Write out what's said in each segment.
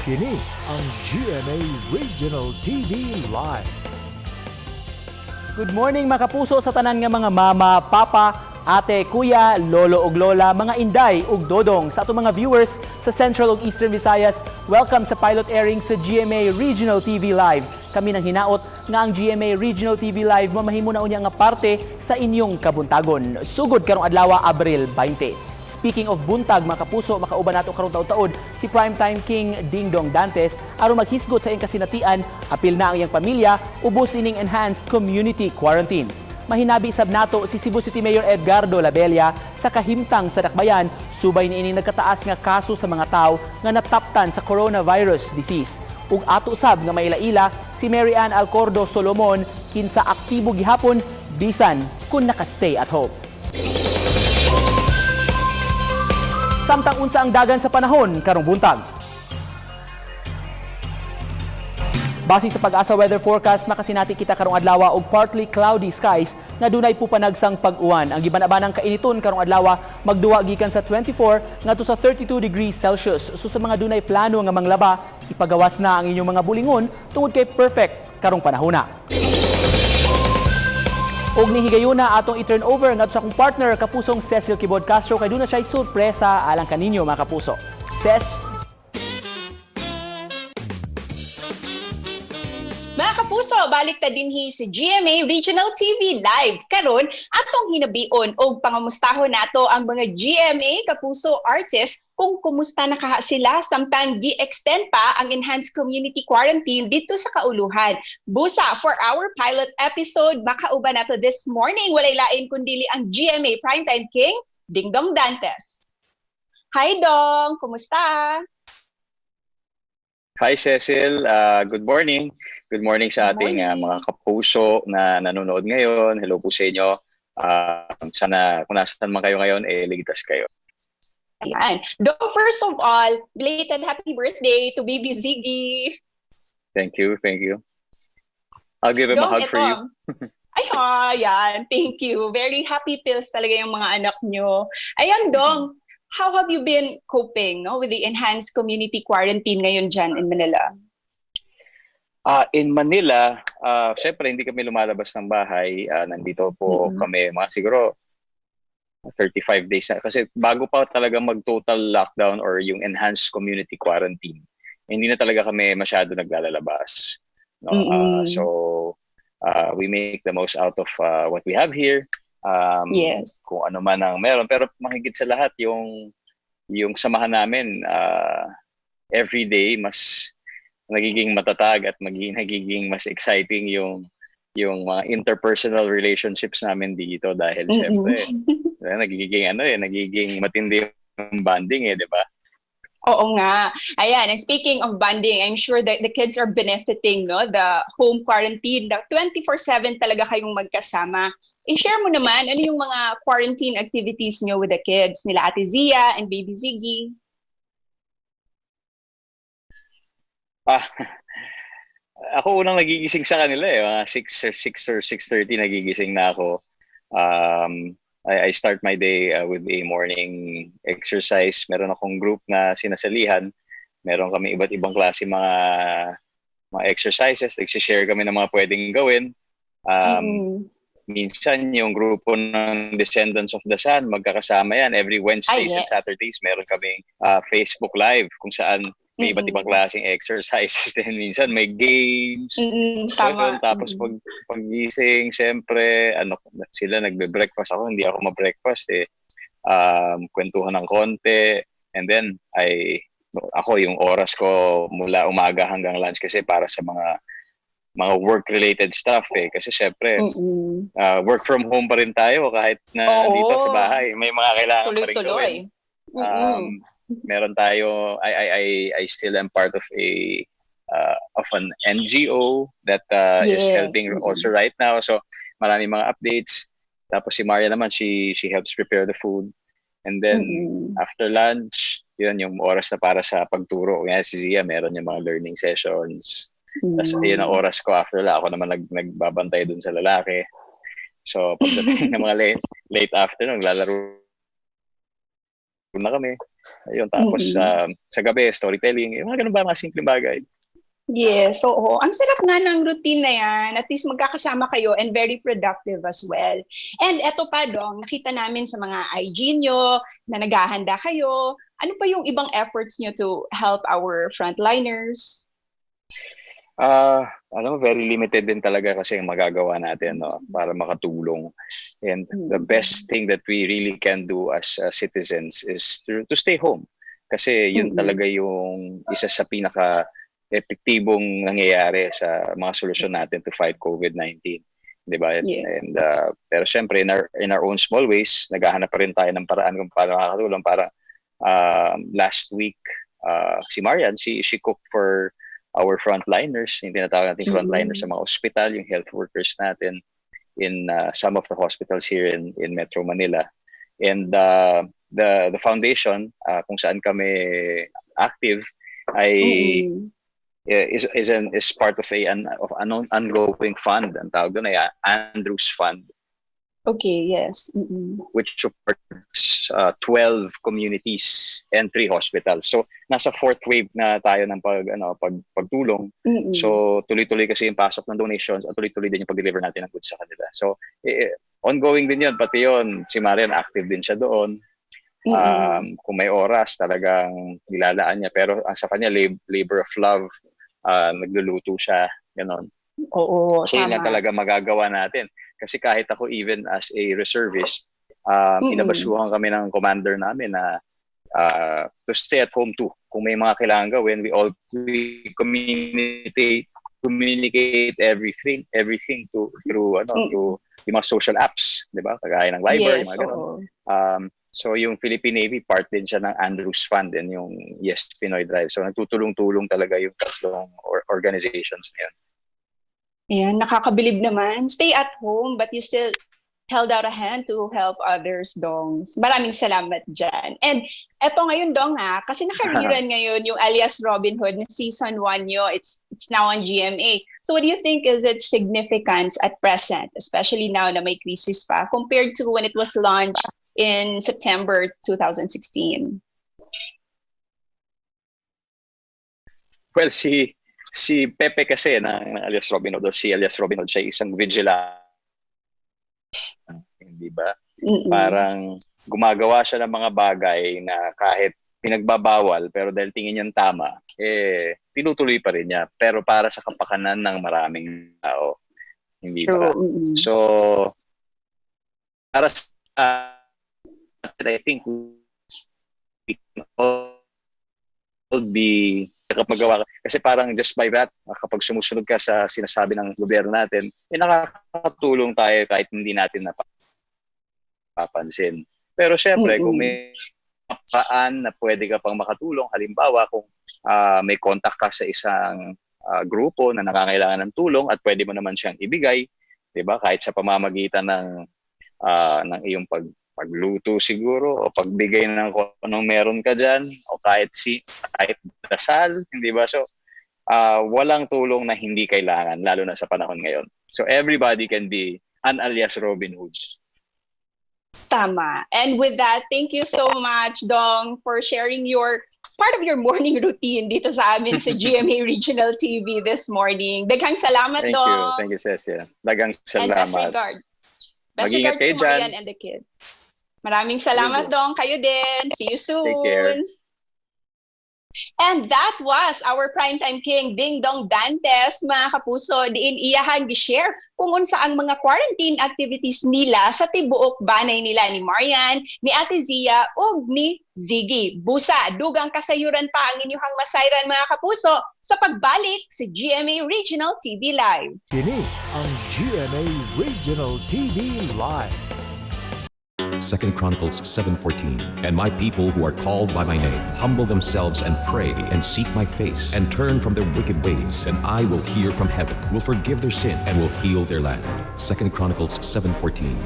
Kini ang GMA Regional TV Live. Good morning, mga kapuso, sa tanan nga mga mama, papa, ate, kuya, lolo ug lola, mga inday ug dodong, sa atong mga viewers sa Central ug Eastern Visayas. Welcome sa pilot airing sa GMA Regional TV Live. Kami nang hinaot nga ang GMA Regional TV Live mamahimo na unya nga parte sa inyong kabuntagon. Sugod karong adlaw, Abril 20. Speaking of buntag, mga kapuso, makauban nato karong taud-taud si Primetime King Dingdong Dantes aron maghisgot sa iyang kasinatian apil na ang iyang pamilya ubos ining enhanced community quarantine. Mahinabi sab nato si Cebu City Mayor Edgardo Labella sa kahimtang sa dakbayan subay niining nagkataas nga kaso sa mga tawo nga nataptan sa coronavirus disease. Ug ato sab nga maila-ila si Mary Ann Alcordo Solomon, kinsa aktibo gihapon bisan kung naka-stay at home. Samtang, unsa ang dagan sa panahon karong buntag? Base sa PAGASA weather forecast, makasinati kita karong adlaw og partly cloudy skies nga dunay pupanagsang pag-uwan. Ang gibanabanang kainiton karong adlaw magduwa gikan sa 24 ngadto sa 32 degrees Celsius. So sa mga dunay plano nga manglaba, ipagawas na ang inyong mga bulingon tungod kay perfect karong panahona. Og ni higayuna atong i-turn over ngadto sa akong partner, kapusong Cecil Kibod Castro, kay duna siya sorpresa alang kaninyo, mga kapuso. Ces. Mga kapuso, balik ta dinhi sa GMA Regional TV Live. Karon, atong hinabion og pangamustahon nato ang mga GMA Kapuso artists kung kumusta na kaha sila samtang gi-extend pa ang enhanced community quarantine dito sa kauluhan. Busa, for our pilot episode, makauban nato this morning walay lain kundili ang GMA Primetime King, Dingdong Dantes. Hi Dong, kumusta? Hi Cecil, good morning. Good morning sa Good ating morning. Mga kapuso na nanonood ngayon. Hello po sa inyo. Sana kung nasaan man kayo ngayon, eh, ligtas kayo. Ayan. Dong, first of all, belated happy birthday to baby Ziggy. Thank you, thank you. I'll give him a Dong, hug for you. Ay, ah, yan. Thank you. Very happy pills talaga yung mga anak nyo. Ayan, Dong. How have you been coping, no, with the enhanced community quarantine ngayon dyan in Manila? In Manila, syempre hindi kami lumalabas ng bahay. Nandito po kami mga siguro 35 days na. Kasi bago pa talaga mag-total lockdown or yung enhanced community quarantine, hindi na talaga kami masyado naglalabas. No? So, we make the most out of what we have here. Kung ano man ang meron. Pero mahigit sa lahat, yung samahan namin every day, mas nagiging matatag at nagiging mas exciting yung mga interpersonal relationships namin dito dahil syempre nagiging ano eh, nagiging matindi yung bonding eh, di ba? Oo nga. Ayan, and speaking of bonding, I'm sure that the kids are benefiting, no? The home quarantine, the 24/7 talaga kayong magkasama. I-share mo naman, ano yung mga quarantine activities nyo with the kids, nila Ate Zia and Baby Ziggy? Ako unang nagigising sa kanila eh. Mga 6 or 6 or 6:30 nagigising na ako. I start my day with a morning exercise. Meron akong group na sinasalihan. Meron kami iba't ibang klase mga exercises. Nagsishare kami ng mga pwedeng gawin. Minsan yung grupo ng Descendants of the Sun, magkakasama yan. Every Wednesdays and Saturdays, meron kaming Facebook Live kung saan may iba't ibang klaseng exercises din. Minsan may games. So, Tama. Yun, tapos pag pagising, syempre, ano, sila nagbe-breakfast, ako hindi ako ma-breakfast eh. Kwentuhan ng konti and then ako yung oras ko mula umaga hanggang lunch kasi para sa mga work-related stuff eh. Kasi syempre, work from home pa rin tayo kahit na dito sa bahay. May mga kailangan pa rin Tuloy-tuloy. Gawin. Meron tayo, I still am part of an NGO that is helping also right now. So, marami mga updates. Tapos si Maria naman, she helps prepare the food. And then, after lunch, yun yung oras na para sa pagturo. Kaya si Zia, meron yung mga learning sessions. Tapos yun ang oras ko after that. Ako naman nagbabantay dun sa lalaki. So, pagdating ng mga late afternoon, lalaro na kami. Ayun, tapos sa gabi, storytelling, yung mga ganun ba, mga simpleng bagay. Yes, oo. Ang sarap nga ng routine na yan. At least magkakasama kayo and very productive as well. And eto pa, Dong, nakita namin sa mga IG nyo na naghahanda kayo. Ano pa yung ibang efforts nyo to help our frontliners? Alam mo, very limited din talaga kasi yung magagawa natin, no, para makatulong. And the best thing that we really can do as citizens is to stay home. Kasi yun talaga yung isa sa pinaka epektibong nangyayari sa mga solusyon natin to fight COVID-19. 'Di ba? Yes. And pero syempre in our own small ways, naghahanap pa rin tayo ng paraan kung paano makakatulong para last week, si Marian, she cooked for our frontliners, yung tinatawag natin frontliners sa mga ospital, yung health workers natin in some of the hospitals here in Metro Manila. And the foundation kung saan kami active ay is part of an ongoing fund. Ang tawag doon ay Andrews Fund, which supports 12 communities and 3 hospitals. So nasa fourth wave na tayo ng pag ano pag pagtulong. So tuloy-tuloy kasi yung pasok ng donations at tuloy-tuloy din yung pag-deliver natin ng goods sa kanila. So eh, ongoing din 'yun, pati 'yun si Marian, active din siya doon. Kung may oras, talagang nilalaan niya, pero ang sa kanya, labor of love, nagluluto siya, ganon. Kasi yun lang talaga magagawa natin. Kasi kahit ako, even as a reservist, inabisuhan kami ng commander namin na to stay at home too. Kung may mga kailangan gawin, we communicate everything to through ano through yung mga social apps, 'di ba? Kagaya ng Viber, yung mga ganun. So yung Philippine Navy, part din siya ng Andrews Fund and yung Yes Pinoy Drive. So nagtutulong-tulong talaga yung tatlong organizations na yun. Ayan, nakakabilib naman. Stay at home, but you still held out a hand to help others, Dong. Maraming salamat dyan. And eto ngayon, Dong, ha, kasi naka-rerun ngayon yung Alias Robin Hood na season 1 nyo. It's now on GMA. So what do you think is its significance at present, especially now na may crisis pa, compared to when it was launched in September 2016? Well, si Pepe kasi ng Alias Robin Hood, o si Alias Robin Hood, siya isang vigilante, hindi ba? Parang gumagawa siya ng mga bagay na kahit pinagbabawal, pero dahil tingin niyang tama, eh, tinutuloy pa rin niya. Pero para sa kapakanan ng maraming tao, hindi ba? True. So, para sa I think we can all be kapag magawa ka. Kasi parang just by that, kapag sumusunod ka sa sinasabi ng gobyerno natin, eh, nakakatulong tayo kahit hindi natin napapansin. Pero syempre, kung may paraan na pwede ka pang makatulong, halimbawa kung may contact ka sa isang grupo na nangangailangan ng tulong at pwede mo naman siyang ibigay, di ba? Kahit sa pamamagitan ng iyong pagluto siguro o pagbigay ng kung anong meron ka dyan o kahit dasal, hindi ba? So, walang tulong na hindi kailangan, lalo na sa panahon ngayon. So everybody can be an Alias Robin Hood. Tama. And with that, thank you so much, Dong, for sharing your part of your morning routine dito sa amin sa GMA Regional TV this morning. Daghang salamat, Thank you. Dong. Thank you, Cecilia. Daghang And best salamat. Regards. Best Mag-ingat regards kayo to Marian dyan. And the kids. Maraming salamat, Thank you. Dong. Kayo din. See you soon. Take care. And that was our Primetime King, Dingdong Dantes, mga kapuso, diin iyahan gi-share kung unsa ang mga quarantine activities nila sa tibuok banay nila ni Marian, ni Ate Zia, ug ni Ziggy. Busa, dugang kasayuran pa ang inyong masayran, mga kapuso, sa pagbalik sa GMA Regional TV Live. Kini ang GMA Regional TV Live. 2 Chronicles 7:14. And my people who are called by my name humble themselves and pray and seek my face and turn from their wicked ways, and I will hear from heaven, will forgive their sin, and will heal their land. 2 Chronicles 7:14.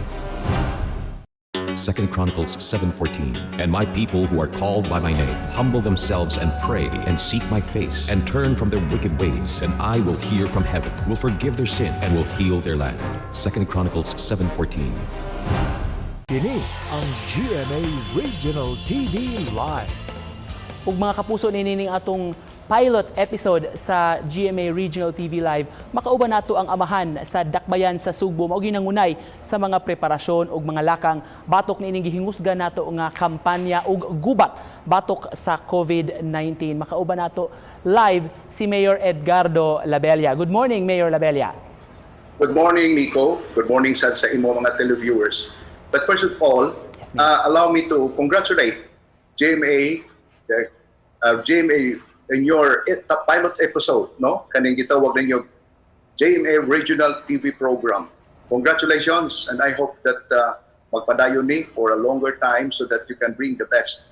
2 Chronicles 7:14. And my people who are called by my name humble themselves and pray and seek my face and turn from their wicked ways, and I will hear from heaven, will forgive their sin, and will heal their land. 2 Chronicles 7:14. Kini ang GMA Regional TV Live. Ug mga kapuso, nining atong pilot episode sa GMA Regional TV Live, makauban nato ang amahan sa Dakbayan sa Sugbo, mao ginangunay sa mga preparasyon ug mga lakang batok niining gihingusgan nato nga kampanya ug gubat batok sa COVID-19. Makauban nato live si Mayor Edgardo Labella. Good morning, Mayor Labella. Good morning, Nico. Good morning sa imo mga televiewers. But first of all, Yes, ma'am. Allow me to congratulate GMA, the GMA in your pilot episode, no? Kaning gitawag ninyo GMA Regional TV program. Congratulations, and I hope that magpadayon ni for a longer time so that you can bring the best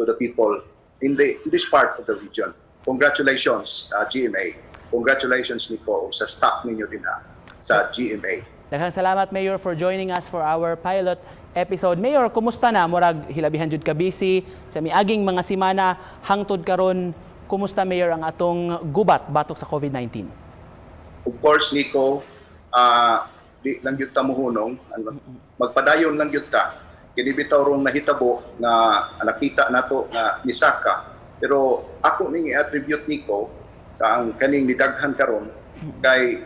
to the people in this part of the region. Congratulations, GMA. Congratulations, Nico, sa staff ninyo din ha, sa GMA. Daghang salamat, Mayor, for joining us for our pilot episode. Mayor, kumusta na? Murag hilabihan jud ka busy sa miaging mga simana hangtod karon. Kumusta, Mayor, ang atong gubat batok sa COVID-19? Of course, Nico, di lang gyud ta mohunong, ano, magpadayon lang gyud ta. Kini bitaw rong nahitabo nga nakita nato nga misaka. Pero ako ning i-attribute, Nico, sa ang kaning nidaghan karon kay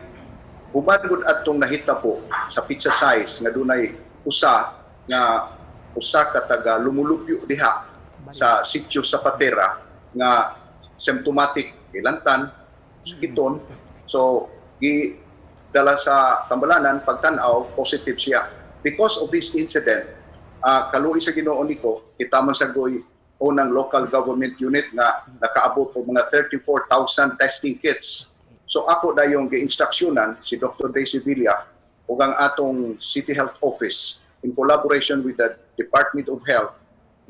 human gud atong nahitabo sa pizza size nga dunay usa nga usa ka taga lumulupyo diha sa sitio sa Patera nga symptomatic, ilantan, sakiton. So gi dala sa Tambalanan, pagtan-aw, positive siya. Because of this incident, kaluoy sa Ginoo niko, kita man sa goy unang local government unit nga nakaabot og mga 34,000 testing kits. So ako dayong gi-instruksyonan si Dr. Daisy Villa ug ang atong City Health Office in collaboration with the Department of Health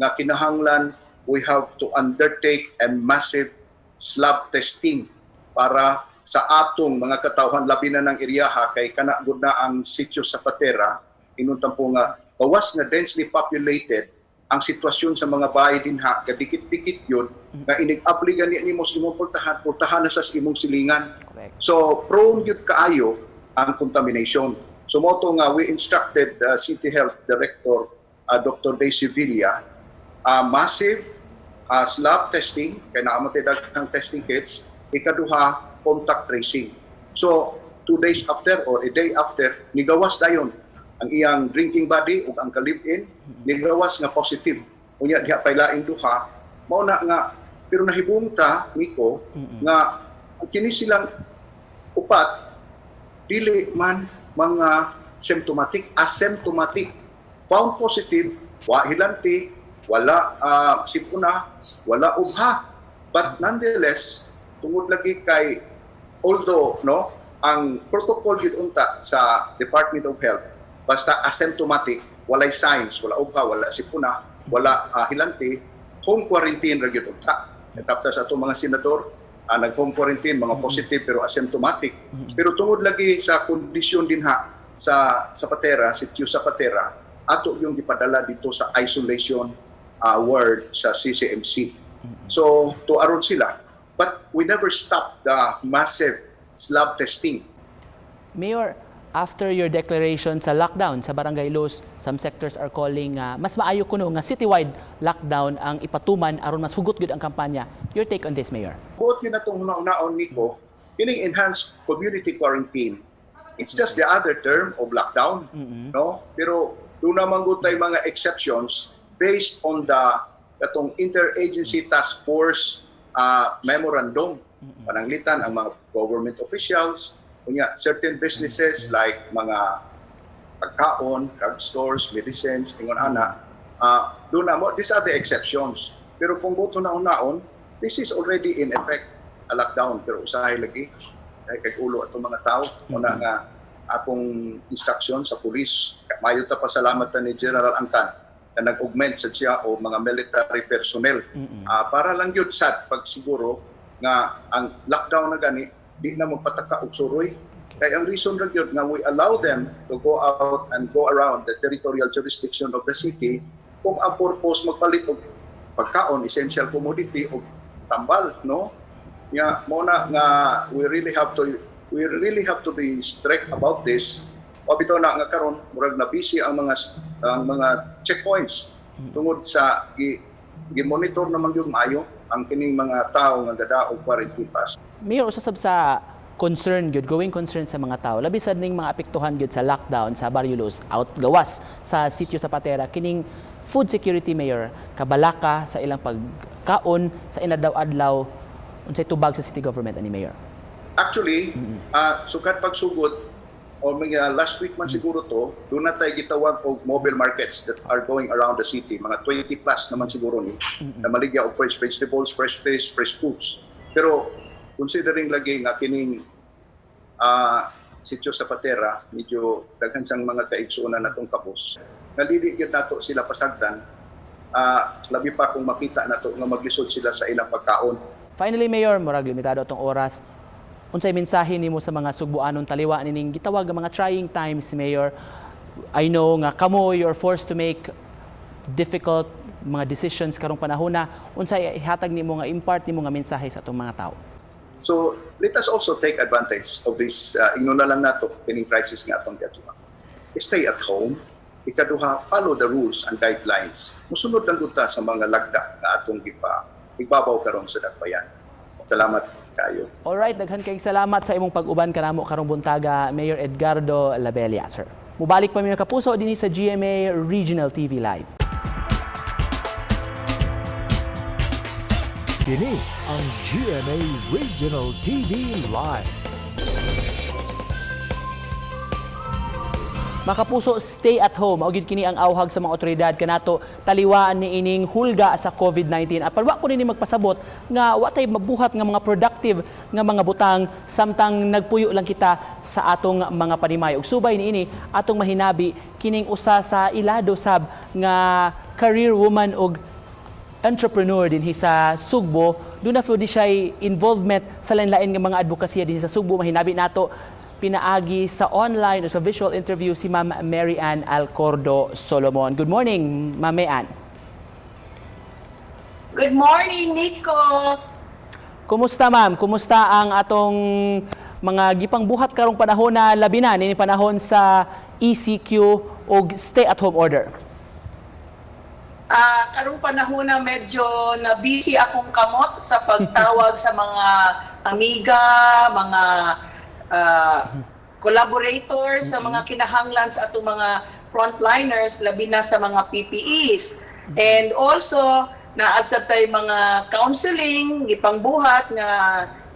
nga kinahanglan we have to undertake a massive swab testing para sa atong mga katawhan, labi na ng eriyaha kay kana gud na ang sitio sa Patera, inuntan po nga gawas nga densely populated ang sitwasyon sa mga bahay dinha, gadikit-dikit yun nga inig-abli gani nimo sa imong pultahan, pultahan na sa imong silingan. Correct. So prone gyud kaayo ang contamination. So mao to nga we instructed the City Health Director, Dr. Daisy Villa, massive swab testing kay naa man tay daghang testing kits. Ikaduha, contact tracing. So 2 days after or a day after, nigawas dayon ang iyang drinking buddy ug ang ka-live-in, nigawas nga positive. Unya diha pay laing duha. Mao na nga pero nahibong ta, Nico, nga kini silang upat dili man mga symptomatic, asymptomatic. Found positive, wa hilanti, wala sipuna, wala ubha. But nonetheless, tungod lagi kay although, no, ang protocol gyud unta sa Department of Health, basta asymptomatic, walay signs, wala ubha, wala sipuna, wala hilanti, home quarantine ra gyud unta. Tapos sa atong mga senador, nag-home quarantine mga positive pero asymptomatic. Pero tungod lagi sa kondisyon dinha sa Patera, sitio sa Patera, ato yung gipadala dito sa isolation ward sa CCMC. So to aron sila. But we never stop the massive swab testing. Mayor, after your declaration sa lockdown sa Barangay Luz, some sectors are calling mas maayo kuno nga citywide lockdown ang ipatuman aron mas hugot gud ang kampanya. Your take on this, Mayor? Buot yun natong hunahunaon, Nico, kining enhanced community quarantine. It's just the other term of lockdown, no? Pero duna man gud tay mga exceptions based on the katong Interagency Task Force memorandum. Pananglitan ang mga government officials, unya certain businesses like mga pagkaon, drugstores, medicines, ingon ana, duna mo, these are the exceptions. Pero kung buot hunahunaon, this is already in effect a lockdown. Pero usahay lagi, ay kay ulo atong mga tao. Una nga akong instruction sa pulis, mayo ta pasalamat ta ni General Angkan na nag-augment sad siya o mga military personnel para lang gyud sad pagsiguro nga ang lockdown na gani di na magpataka og suroy. Kay ang reason ra gyud nga we allow them to go out and go around the territorial jurisdiction of the city kung ang purpose magpalit og pagkaon, essential commodity og tambal, no? Nya mo na nga we really have to be strict about this. O bitaw na nga karon murag na busy ang mga checkpoints tungod sa gi monitor naman yung maayo ang kining mga tao nga gadaog quarantine pass. Mayor, usa sab sa concern gyud, growing concern sa mga tao, labi sad ning mga apektuhan gyud sa lockdown sa Barrio Luz, out gawas sa Sitio Zapatera, kining food security, Mayor, kabalaka sa ilang pagkaon sa inadlaw-adlaw. Unsay tubag sa city government ani, Mayor? Actually, sukad pagsugod o mga last week man siguro to, duna tay gitawag og mobile markets that are going around the city. Mga 20 plus naman siguro ni na maligya og fresh vegetables, fresh fish, fresh fruits. Pero considering lagi nga kining Sitio Zapatera, medyo daghan sang mga kaigsuonan natong kabus. Nga dili gyud nato sila pasagdan, labi pa kung makita nato nga maglisod sila sa ilang pagkaon. Finally, Mayor, murag limitado atong oras. Unsay mensahe nimo sa mga Sugbuanon taliwa nining gitawag nga mga trying times, Mayor? I know nga kamo, you're forced to make difficult mga decisions karong panahon na. Unsay ihatag nimo nga impart nimo nga mensahe sa atong mga tao? So let us also take advantage of this, ingnon na lang nato kining crisis nga atong giatuman. Stay at home. Ikaduha, follow the rules and guidelines. Musunod lang gud ta sa mga lagda nga atong gipa igbabaw karon sa dakbayan. Salamat kayo. Alright, daghan kayong salamat sa imong pag-uban kanamo karong buntaga, Mayor Edgardo Labella, sir. Mubalik pa mi, mga kapuso, dinhi sa GMA Regional TV Live. Kini ang GMA Regional TV Live. Mga kapuso, stay at home. Mao gyud kini ang awhag sa mga otoridad kanato taliwaan ni ining hulga sa COVID-19. Apan wa ko nini magpasabot nga wa tay mabuhat nga mga productive nga mga butang samtang nagpuyo lang kita sa atong mga panimay. Ug subay niini, atong mahinabi kining usa sa ilado sab nga career woman og entrepreneur dinhi sa Sugbo. Duna pud siya involvement sa lain-lain nga mga advokasya dinhi sa Sugbo. Mahinabi nato pinaagi sa online o sa visual interview si Ma'am Mary Ann Alcordo Solomon. Good morning, Ma'am Mary Ann. Good morning, Nico. Kumusta, ma'am? Kumusta ang atong mga gipangbuhat karong panahon na, labi na nini panahon sa ECQ o stay at home order? Karong panahon na medyo na busy akong kamot sa pagtawag sa mga amiga, mga collaborators, sa mga kinahanglan sa atong mga frontliners, labi na sa mga PPEs. And also, naa tay mga counseling, gipangbuhat nga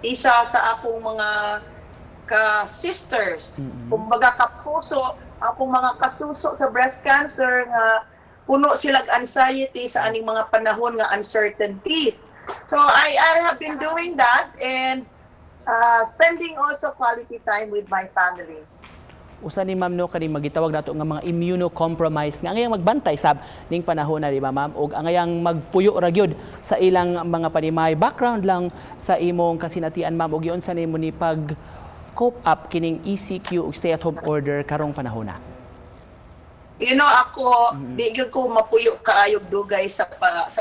isa sa akong mga ka-sisters, kumbaga kapuso, akong mga kasuso sa breast cancer nga puno silag anxiety sa aning mga panahon nga uncertainties. So I have been doing that and spending also quality time with my family. Usa ni, ma'am, no, kani magitawag nato nga mga immunocompromised nga angayang magbantay sab ning panahon na, di ba, ma'am, ug angayang magpuyo ra gyud sa ilang mga panimay. Background lang sa imong kasinatian, ma'am, ug giunsa nimo ni pag cope up kining ECQ ug stay at home order karong panahon na? Ako, di gyud ko mapuyo kaayog dugay sa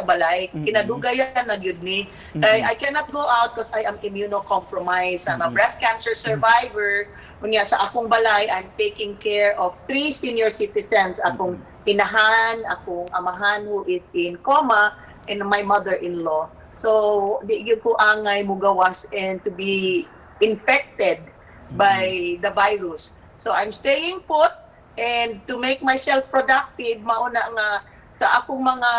balay. Kinadugayan na gyud ni. I cannot go out because I am immunocompromised. I'm a breast cancer survivor. Unya sa akong balay, I'm taking care of three senior citizens. Akong inahan, akong amahan who is in coma, and my mother-in-law. So, di gyud ko angay mugawas and to be infected by the virus. So, I'm staying put and to make myself productive, mauna nga sa akong mga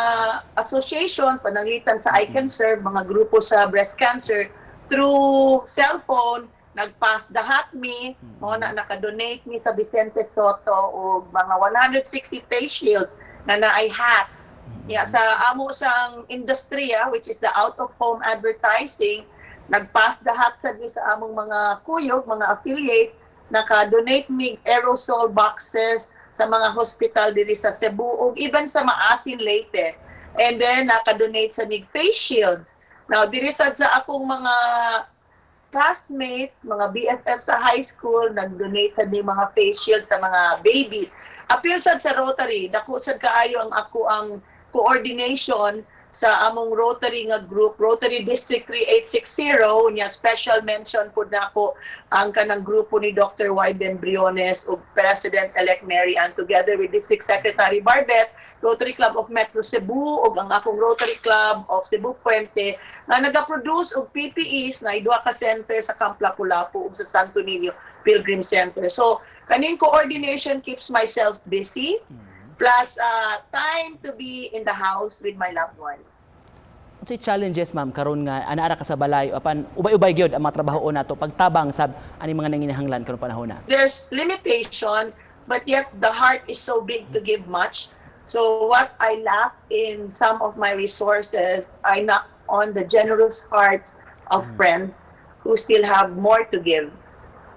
association, pananglitan sa I Can Serve, mga grupo sa breast cancer, through cellphone, nag-pass the hat mi, mao na naka-donate mi sa Vicente Sotto og mga 160 face shields na naay hat. Ya, sa amo sang industriya, which is the out of home advertising, nag-pass the hat sad mi sa among mga kuyog, mga affiliates, naka-donate mi aerosol boxes sa mga hospital diri sa Cebu ug even sa Maasin, Leyte. And then naka-donate sa mig face shields. Now diri sad sa akong mga classmates, mga BFF sa high school, nag-donate sa ni mga face shields sa mga babies. Apil sad sa Rotary, dako sad kaayo ang ako ang coordination sa among Rotary nga group, Rotary District 3860. Nya special mention pud nako ang kanang grupo ni Dr. Wyben Briones ug President-elect Mary Ann together with District Secretary Barbet, Rotary Club of Metro Cebu ug ang akong Rotary Club of Cebu Fuente nga naga-produce og PPEs na duha ka center sa Camp Lapu-Lapu ug sa Santo Niño Pilgrim Center. So kaning coordination keeps myself busy, plus time to be in the house with my loved ones. Unsay challenges, ma'am, karon nga ana-ara ka sa balay apan ubay-ubay gyud ang mga trabaho nato pagtabang sab ani mga nanginahanglan karong panahon na? There's limitation, but yet the heart is so big to give much. So what I lack in some of my resources, I knock on the generous hearts of friends who still have more to give.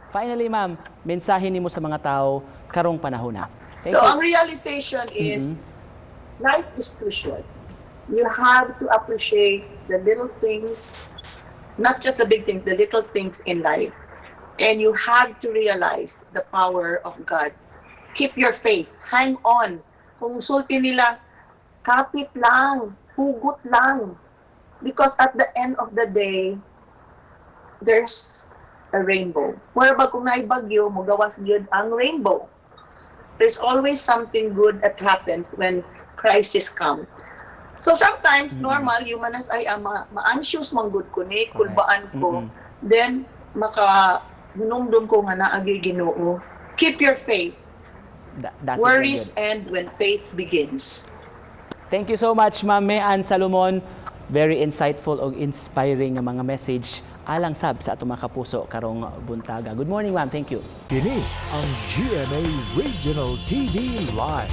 Finally, ma'am, mensahe nimo sa mga tao karong panahon na. Thank So you. ang realization is life is too short. You have to appreciate the little things, not just the big things, the little things in life. And you have to realize the power of God. Keep your faith. Hang on. Kung sulti nila, kapit lang, hugot lang. Because at the end of the day, there's a rainbow. Where ba kung naay bagyo, mugawas gyud ang rainbow. There's always something good that happens when crisis come. So sometimes, normal, human as I am, ma-anxious man gud ko ni, kulbaan ko. Then, maka hunumdum ko nga naa gyud Ginoo. Keep your faith. That's it lang Worries gyud. End when faith begins. Thank you so much, Ma'am May Ann Salomon. Very insightful og inspiring nga mga message alang sab sa atong mga kapuso karong buntaga. Good morning, ma'am. Thank you. Kini ang GMA Regional TV Live.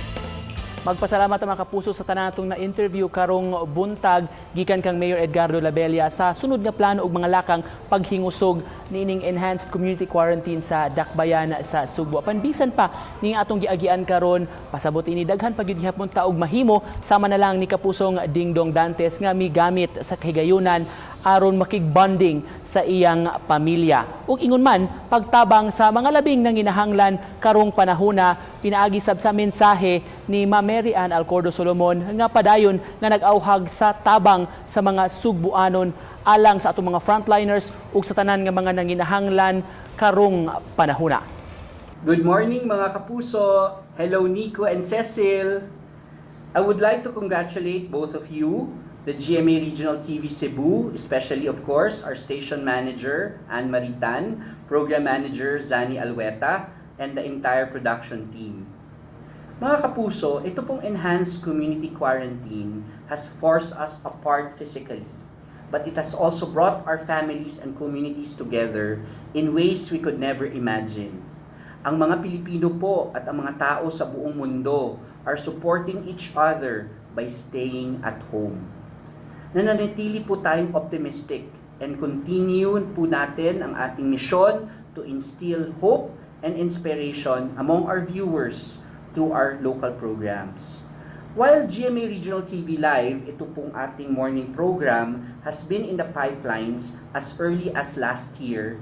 Magpasalamat ang mga kapuso sa tanan natong na-interview karong buntag, gikan kang Mayor Edgardo Labella sa sunod nga plano ug mga lakang paghingusog niining enhanced community quarantine sa Dakbayan sa Sugbo. Apan bisan pa ning atong giagian karon, pasabot ini daghan pa gyud gihapon ta og mahimo, sama na lang ni kapusong Dingdong Dantes nga migamit sa kahigayunan aron makig-bonding sa iyang pamilya. Ug ingon man pagtabang sa mga labing nanginahanglan karong panahona, pinaagi sab sa mensahe ni Ma'am Mary Ann Alcordo Solomon nga padayon nga nag-auhag sa tabang sa mga Sugbuanon alang sa atong mga frontliners ug sa tanan nga mga nanginahanglan karong panahona. Good morning, mga kapuso! Hello, Nico and Cecil! I would like to congratulate both of you, the GMA Regional TV Cebu, especially, of course, our station manager, Anne Maritan, program manager, Zani Alweta, and the entire production team. Mga kapuso, ito pong enhanced community quarantine has forced us apart physically, but it has also brought our families and communities together in ways we could never imagine. Ang mga Pilipino po at ang mga tao sa buong mundo are supporting each other by staying at home. Nananatili po tayong optimistic and continue po natin ang ating misyon to instill hope and inspiration among our viewers through our local programs. While GMA Regional TV Live, ito pong ating morning program, has been in the pipelines as early as last year,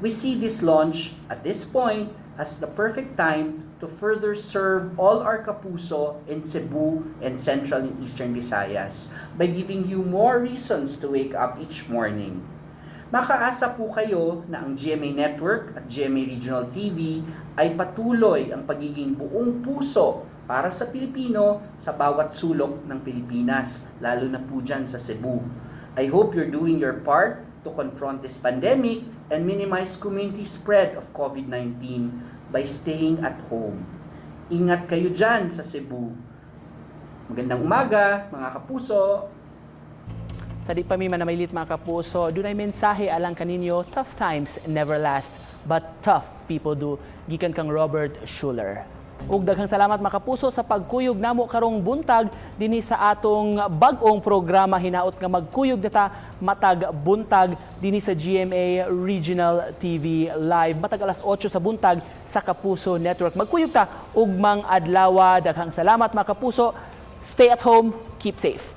we see this launch at this point as the perfect time to further serve all our kapuso in Cebu and Central and Eastern Visayas by giving you more reasons to wake up each morning. Makaasa po kayo na ang GMA Network at GMA Regional TV ay patuloy ang pagiging buong puso para sa Pilipino sa bawat sulok ng Pilipinas, lalo na po dyan sa Cebu. I hope you're doing your part to confront this pandemic and minimize community spread of COVID-19 by staying at home. Ingat kayo dyan sa Cebu. Magandang umaga, mga kapuso! Sa di pa mi manamilit, mga kapuso, dunay mensahe alang kaninyo: "Tough times never last, but tough people do." Gikan kang Robert Schuller. Ug daghang salamat, mga kapuso, sa pagkuyog namo karong buntag dinhi sa atong bag-ong programa. Hinaot nga magkuyog na ta matag buntag dinhi sa GMA Regional TV Live matag alas 8 sa buntag sa Kapuso Network. Magkuyog ta ugmang adlaw. Daghang salamat, mga kapuso. Stay at home, keep safe.